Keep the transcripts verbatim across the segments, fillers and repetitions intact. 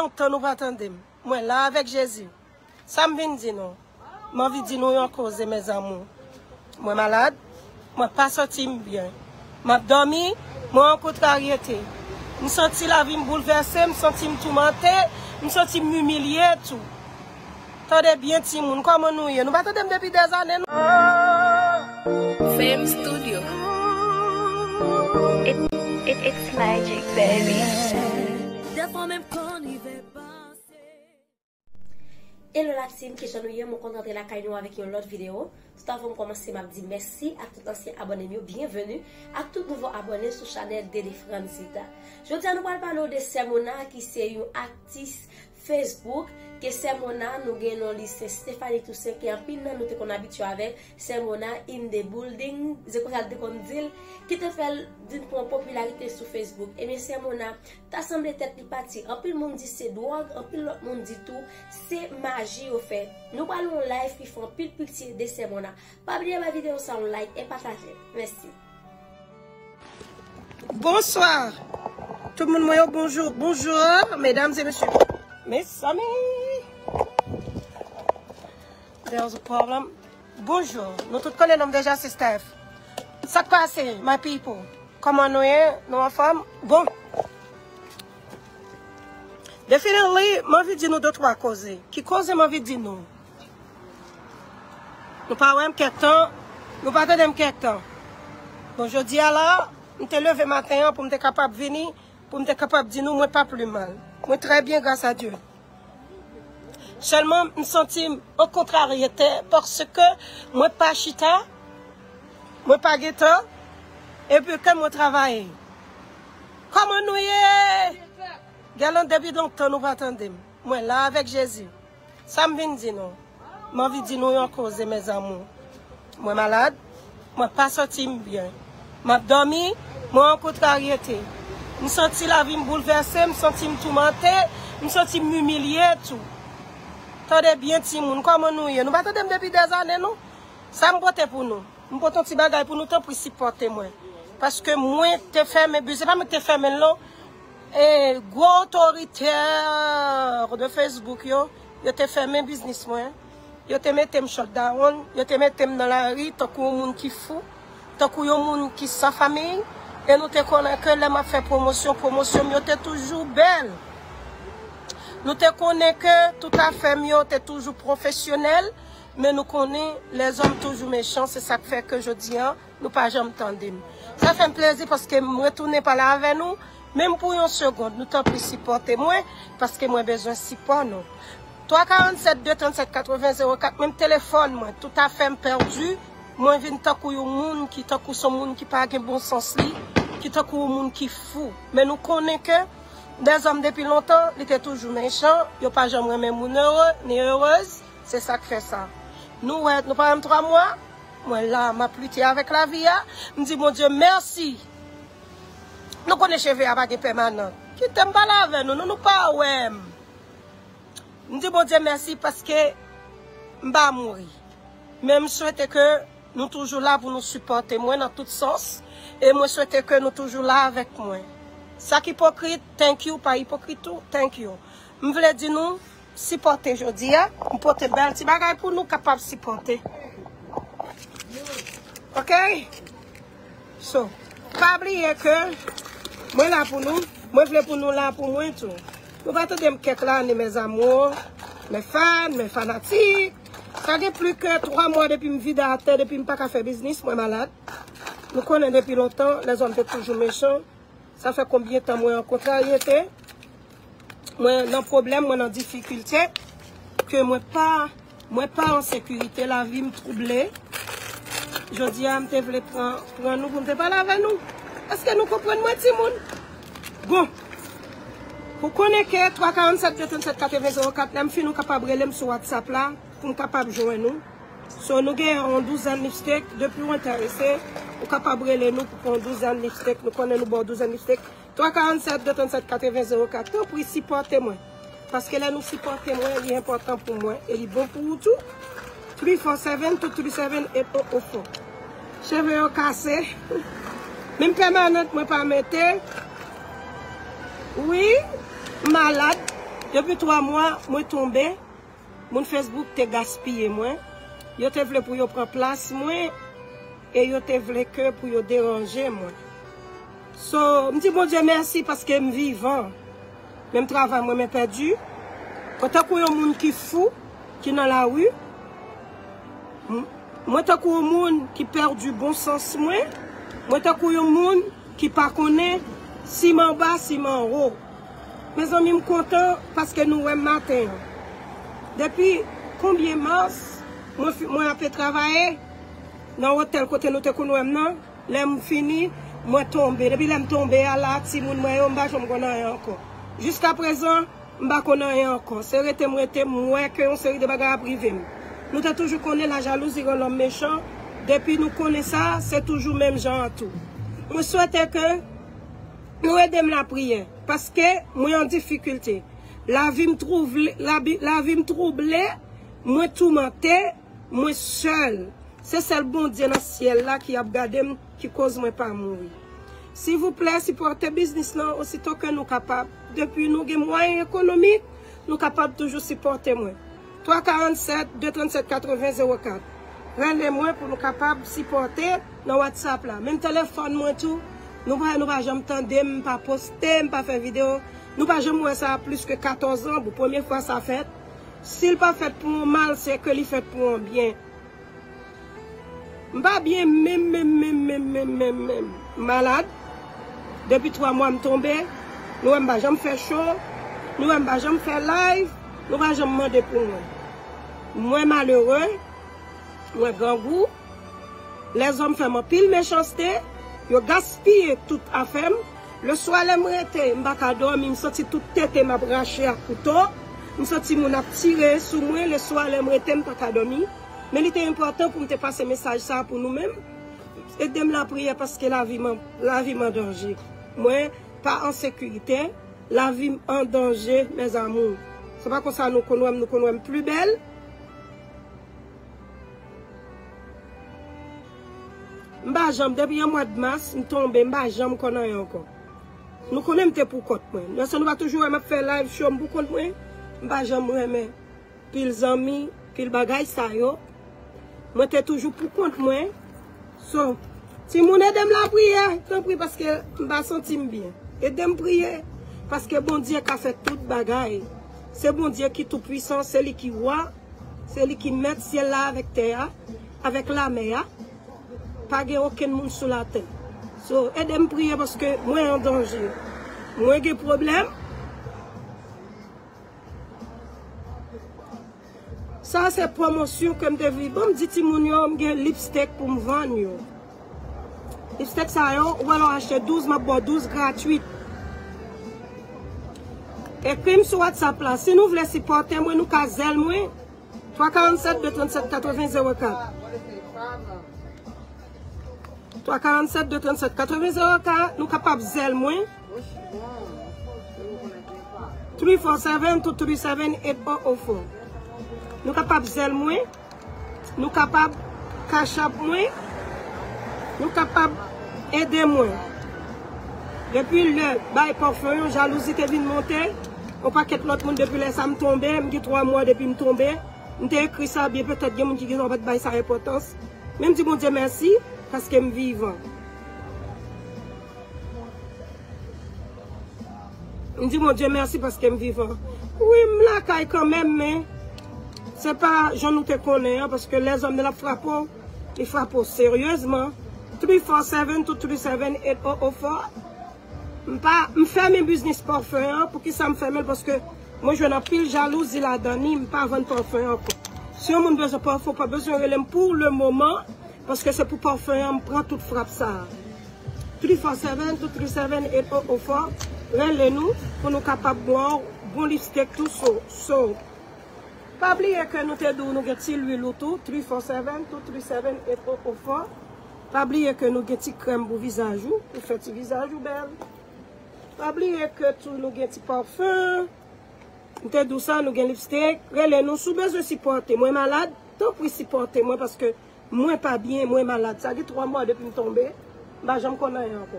Lontan nou pa tande m. Mwen la avèk Jezi. Sa m vin di nou? M anvi di nou yon koze, mes amours. Mwen malad, mwen pa santi m byen. M ap dòmi, mwen an kontraryete. M santi lavi m boulvèse, m santi m toumante, m santi m imilye tou. Tande byen, timoun, kòman nou ye? Nou pa tande m depi dèzane, non? Fame Studio. It, it, it's magic, baby. Dèfwa menm kan rive panse. Hello la team, kijan nou ye? Mwen kontan antre lakay nou avèk yon lòt videyo. Tout avan m kòmanse, m ap di mèsi ak tout ansyen abòne m yo, byenveni ak tout nouvo abòne sou chanèl Dede Franzita. Jodi a nou pral pale w de Sè Mona ki se yon aktis Facebook, ke Sè Mona, nou gen non li se Stéphanie Toussaint, ke anpil nan nou te konn abitye avè l. Sè Mona in the building, se konsa l te konn di l, ki te fè l vin pran popilarite sou Facebook. Ebyen, Sè Mona ta sanble tèt li pati. Anpil moun di se dwòg, anpil lòt moun di tou se maji yo fè. Nou pral yon live ki fè anpil pitye de Sè Mona. Pa bliye bay videyo sa yon like e pataje. Mèsi. Bonsoir. Tout moun mwen yo, bonjou. Bonjou, medam e mesye. Mezanmi. There's a problem. Bonjou. Nou tout konnen non m deja, se Steph. Sa k pase, my people? Kòman nou ye? Nou anfòm? Bon. Definitely, m anvi di nou de twa koze. Ki koze m anvi di nou? Nou pa wè m kèk tan, nou pa tande m kèk tan. Bon, jodi a la, m te leve maten an pou m te kapab vini, pou m te kapab di nou mwen pa pli mal. Mwen trè byen, gras a Dye. Sèlman, m santi m an kontraryete paske mwen pa chita, mwen pa gen tan, epi ke mwen travay. Kòman nou ye? Gèlè, depi lontan nou pa tande m. Mwen la avèk Jezi. Sa m vin di nou? M anvi di nou yon koze, mes amours. Mwen malad, mwen pa santi m byen. M ap dòmi, mwen an kontraryete. M santi lavi m boulvèse, m santi m toumante, m santi m imilye tou. Tande byen, timoun, kòman nou ye? Nou pa tande m depi dèzane, non? Sa m pote pou nou? M pote yon ti bagay pou nou, tanpri sipòte mwen. Paske mwen te fèmen, se pa mwen ki te fèmen l, non. E gwo otoritè de Facebook yo, yo te fèmen biznis mwen. Yo te mete m shutdown, yo te mete m nan lari tankou yon moun ki fou, tankou yon moun ki san fanmiy. E nou te konnen ke lè m ap fè pwomosyon, pwomosyon m yo te toujou bèl. Nou te konnen ke tout afè m yo te toujou pwofesyonèl, men nou konnen lèzòm toujou mechan, se sa k fè ke jodi a, nou pa janm tande m. Sa fè m plezi paske m retounen pale avè nou, menm pou yon segond, nou tanpri sipòte mwen, paske mwen bezwen sipò nou. Twa karannsèt de trannsèt katreven zewo kat, menm telefòn mwen, tout afè m pèdi, mwen vin tankou yon moun ki, tankou son moun ki pa gen bon sans li, ki tankou yon moun ki fou. Men nou konnen ke lèzòm depi lontan, li te toujou mechan, yo pa janm renmen moun ere, ni erez, se sa k fè sa. Nou wè, nou pa menm twa mwa, mwen la, m ap lite avèk lavi a, m di Bondye mèsi. Nou konnen cheve a pa gen pèmanan. Kite m pale avè nou, nou, nou pa wè m. M di Bondye mèsi paske m pa mouri. Men m swete ke nou toujou la pou nou sipòte mwen nan tout sans. E mwen swete ke nou toujou la avèk mwen. Sa k ipokrit, thank you. Pa ipokrit tou, thank you. M vle di nou, sipòte jodi a. M pote bèl ti bagay pou nou kapab sipòte. Ok? So, pa bliye ke mwen la pou nou. Mwen vle pou nou la pou mwen tou. Nou pa tande m kèk lane, mes amours, mes fans, mes fanatiques. Sa gen plis ke twa mwa depi m vide atè, depi m pa ka fè biznis, mwen malad. Nou konnen depi lontan, lèzòm te toujou mechan. Sa fè konbyen tan mwen an kontraryete, mwen nan pwoblèm, mwen nan difikilte, ke mwen pa, mwen pa an sekirite, lavi m twouble. Jodi a, m te vle pran, pran nou pou m te pale avè nou. Èske nou konprann mwen, timoun? Bon, ou konnen ke twa karannsèt de trannsèt katreven zewo kat, lè m fin, ou kapab rele m sou WhatsApp la, pou m kapab jwenn ou. So, nou gen yon douzèn lipstick. Depi w enterese, ou kapab rele nou pou pran yon douzèn lipstick. Nou konnen nou ba w douzèn lipstick. Twa karannsèt de trannsèt katreven zewo kat. Tanpri, sipòte mwen. Paske lè nou sipòte mwen, li enpòtan pou mwen. E li bon pou ou tou. Three four seven, two three seven, eight oh oh four. Cheve yo kase. Menm pèmanant, mwen pa mete. Wi, m malad. Depi twa mwa, mwen tonbe. Moun Facebook te gaspiye mwen. Yo te vle pou yo pran plas mwen. E yo te vle ke pou yo deranje mwen. So, m di Bondye mèsi paske m vivan. Menm travay mwen, men pèdi. Mwen tankou yon moun ki fou, ki nan lari. M-, mwen tankou yon moun ki pèdi bon sans mwen. Mwen tankou yon moun ki pa konnen si m anba, si m anwo. Mezanmi, m kontan paske nou wè m maten an. Depi konbyen mas, mwen fi-, mwen ape travay nan otèl kote nou te konn wè m nan. Lè m fini, mwen tonbe. Depi lè m tonbe a la, timoun mwen yo, m pa janm konn anyen ankò. Jiska prezan, m pa konn anyen ankò. Se rete m rete, m wè ke yon seri de bagay ap rive m. Nou te toujou konnen lajalouzi rann lòm mechan. Depi nou konnen sa, se toujou menm jan an tou. Mwen swete ke nou ede m lapriyè, paske mwen an difikilte. Lavi m twouble, lavi, lavi m twouble, mwen toumante, mwen sèl. Se sèl Bondye nan syèl la ki ap gade m, ki koz mwen pa mouri. Silvouplè, sipòte biznis lan osito ke nou kapab. Depi nou gen mwayen ekonomik, nou kapab toujou sipòte mwen. Twa karannsèt, de trannsèt, katreven, zewo kat. Rele mwen pou nou kapab sipòte nan WhatsApp la. Menm telefòn mwen tou, nou pa, nou pa janm tande m, m pa poste, m pa fè videyo. Nou pa janm wè sa plis ke katòz an, bon, premye fwa sa fèt. Si l pa fèt pou yon mal, se ke li fèt pou yon byen. M pa byen menm, menm, menm, menm, menm, menm, menm. M malad. Depi twa mwa m tonbe. Nou wè m pa janm fè show. Nou wè m pa janm fè live. Nou pa janm mande pou mwen. Mwen malere. Mwen grangou. Lèzòm fè m anpil mechanste. Yo gaspiye tout afè m. Leswa lè m rete, m pa ka dòmi, m santi tout tete m ap rache ak kouto. M santi moun ap tire sou mwen, leswa lè m rete, m pa ka dòmi. Men li te enpòtan pou m te pase mesaj sa a pou nou menm. Ede m lapriyè paske lavi m an, lavi m an danje. Mwen pa an sekirite, lavi m an danje, mes amours. Se pa konsa nou konn wè m, nou konn wè m pli bèl. M pa janm, depi an mwa d mas, m tonbe, m pa janm konn anyen ankò. Nou konnen m te pou kont mwen. Nan sans nou pa toujou wè m ap fè live show m pou kont mwen. M pa janm renmen pil zanmi, pil bagay sa yo. Mwen te toujou pou kont mwen. So, timoun ede m lapriyè, tanpri, paske m pa santi m byen. Ede m priye, paske Bondye ka fè tout bagay. Se Bondye ki tou pwisan, se li ki wa. Se li ki mèt syèl la avèk tè a, avèk lamè a. Pa gen okenn moun sou latè. So, ede m priye paske mwen an danje. Mwen gen pwoblèm. Sa se pwomosyon ke m te vin. Bon, m di timoun yo, m gen lipstick pou m vann yo. Lipstick sa yo, ou alò achte douz, m ap ba w douz gratwit. Ekri m sou WhatsApp la. Si nou vle sipòte mwen, nou ka zèl mwen. Twa karannsèt, de trannsèt, katreven, zewo kat. Twa karannsèt, de trannsèt, katreven, zewo kat, nou kapab zèl mwen. Three four seven two three seven eight oh oh four. Nou kapab zèl mwen. Nou kapab Cash App mwen. Nou kapab ede mwen. Depi lè bay pafen yo, jalouzi te vin monte. Yon pakèt lòt moun depi lè sa m tonbe, m gen twa mwa depi m tonbe. M te ekri sa byen, petèt gen moun ki gen dwa pa t bay sa enpòtans. Men m di Bondye mèsi, paske m vivan. M di Bondye mèsi paske m vivan. Wi, m lakay kanmenm, men se pa jan nou te konnen an, paske lèzòm nan ap frape w, li frape w seryezman. Three four seven two three seven eight oh oh four. M pa, m fèmen biznis pafen an. Poukisa m fèmen l? Paske mwen jwenn anpil jalouzi ladan li, m pa vann pafen ankò. Si yon moun bezwen pafen, ou pa bezwen rele m pou le moman, paske se pou pafen an, m pran tout frap sa a. Three four seven two three seven eight oh oh four, rele nou pou nou kapab ba w bon lipstick tou so. So, pa bliye ke nou te di w nou gen ti lwil ou tou, three four seven two three seven eight oh oh four. Pa bliye ke nou gen ti krèm pou vizaj ou, pou fè ti vizaj ou bèl. Pa bliye ke tou nou gen ti pafen. M te di w sa, nou gen lipstick. Rele nou si w bezwen sipòte. Mwen malad, tanpri sipòte mwen paske mwen pa byen, mwen malad. Sa gen twa mwa depi m tonbe, m pa janm konn anyen ankò.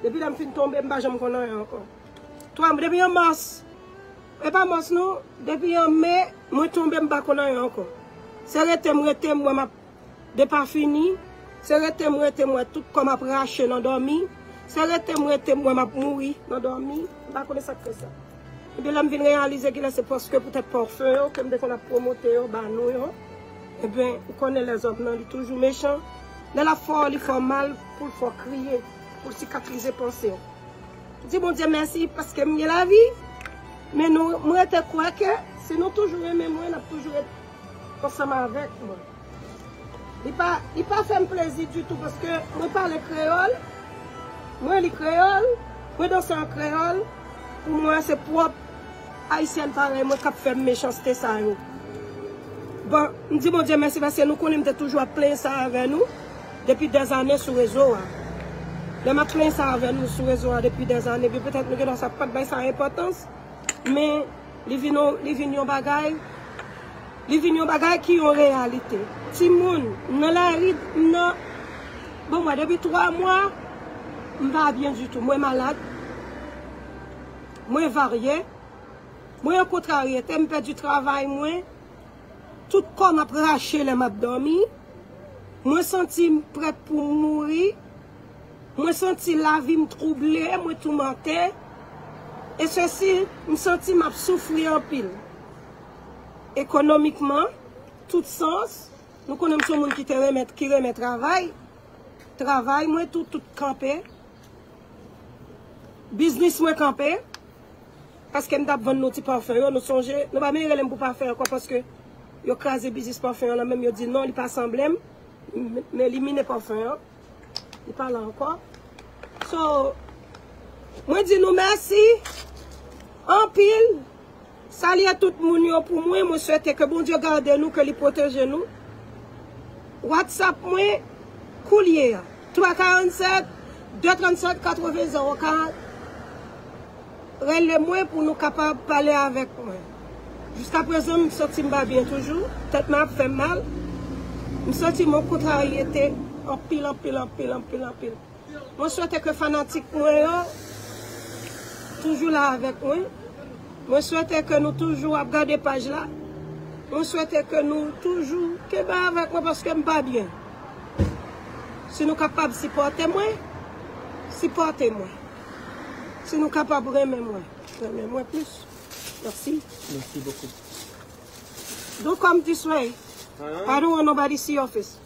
Depi lè m fin tonbe, m pa janm konn anyen ankò. Twa, depi an mas, E pa mòs non, depi an me, mwen tonbe, m pa konn anyen ankò. Se rete m rete, m wè m ap depafini. Se rete m rete, m wè tout kò m ap rache nan dòmi. Se rete m rete, m wè m ap mouri nan dòmi. M pa konnen sa k fè sa. Epi lè m vin reyalize kilè se paske poutèt pafen yo ke m te konn ap pwomote yo ba nou yo. Ebyen, ou konnen lèzòm nan, li toujou mechan. Lè l ap fè w, li fè w mal pou l fè w kriye, pou l sikatrize panse w. Di Bondye mèsi paske m gen lavi. Men nou, mwen rete kwè ke si nou toujou renmen mwen, n ap toujou ret ansanm avèk mwen. Li pa, li pa fè m plezi ditou paske mwen pale kreyòl, mwen li kreyòl, mwen danse an kreyòl. Pou mwen, se pwòp Ayisyèn parèy mwen k ap fè m mechanste sa yo. Bon, m di Bondye mèsi paske nou konnen m te toujou ap plenyen sa avè nou depi dèzane sou rezo a. Lè m ap plenyen sa avè nou sou rezo a depi dèzane, byen petèt nou gentan sa pa t bay sa enpòtans, men li vin yon, li vin yon bagay, li vin yon bagay ki yon reyalite. Timoun, m nan lari, m nan, bon, mwen depi twa mwa, m pa byen ditou, mwen malad. Mwen varye. Mwen an kontraryete, m pèdi travay mwen. Tout kò m ap rache lè m ap dòmi. Mwen santi m prèt pou m mouri. Mwen santi lavi m twouble, mwen toumante. E sesi, m santi m ap soufri anpil. Ekonomikman, tout sans, nou konnen m se yon moun ki te renmen, ki renmen travay. Travay mwen tou, tout kanpe. Biznis mwen kanpe, paske m t ap vann nou ti pafen yo, nou sonje, nou pa menm rele m pou pafen ankò, paske yo kraze biznis pafen yo nan men m, yo di non, li pa sanble m, m, m elimine pafen an, li pa la ankò. So, mwen di nou mèsi anpil. Salye tout moun yo pou mwen. Mwen swete ke Bondye gade nou, ke li pwoteje nou. WhatsApp mwen, koulye a, twa karannsèt, de trannsèt, katreven, zewo karant. Rele mwen pou nou kapab pale avèk mwen. Jiskaprezan, m santi m pa byen toujou. Tèt mwen ap fè m mal. M santi m an kontraryete anpil, anpil, anpil, anpil, anpil. Mwen swete ke fanatik mwen yo toujou la avèk mwen. Mwen swete ke nou toujou ap gade paj la. Mwen swete ke nou toujou kenbe avèk mwen paske m pa byen. Si nou kapab sipòte mwen, sipòte mwen. Si nou kapab renmen mwen, renmen mwen plis. Mèsi. Merci beaucoup. Don't come this way. Huh? I don't want nobody see your face.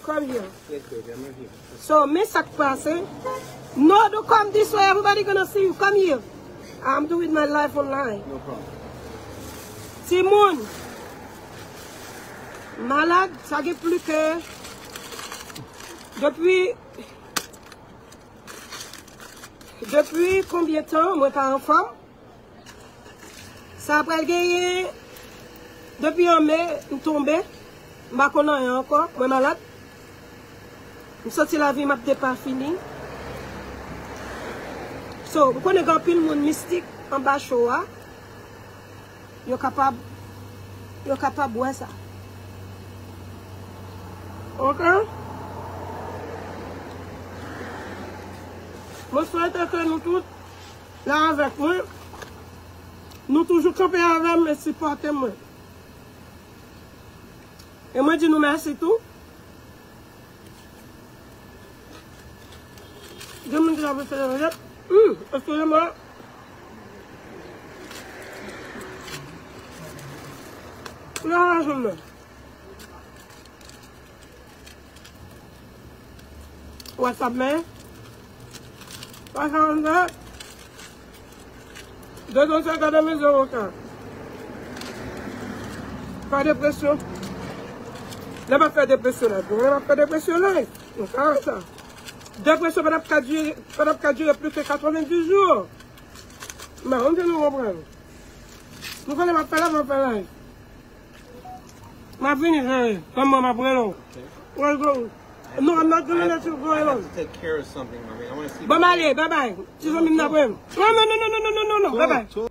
Come here. Yes, baby, I'm right here. So, men sa k pase. No, don't come this way. Everybody gonna see you. Come here. I'm doing my life online. No problem. Timoun malad, sa gen plis ke depi, depi konbyen tan mwen pa anfòm? Sa pral genyen depi an me, m tonbe, m pa konn anyen ankò, mwen malad. M santi lavi m ap depafini. So, m konnen gen anpil moun mistik anba cho a. Yo kapab, yo kapab wè sa. Ok? Mwen swete ke nou tout la avèk mwen. Nou toujou kanpe avè m e sipòte mwen. E mwen di nou mèsi tou. Gen moun ki ta prefere rete. Hmm, eskize mwen. Nan la jounen. WhatsApp men. Twa karannsèt, de trannsèt, katreven, zewo kat. Pa depresyon. Lè m ap fè depresyon la, lè m ap fè depresyon la, nou ka wè sa. Depresyon pa t ap ka dire, pa t ap ka dire plis ke katrevenndis jou. M pa konn si nou konprann. Nou konnen m ap fè la, m ap fè la. M ap vini, cheri. Kòm mwen, m ap rele w. Let's go. No, I'm not gonna let you go alone. I have to take care of something, mommy. I wanna see. Bon, m ale, bye bye. Ti zanmi m nan pran. Non, non, non, non, bye bye.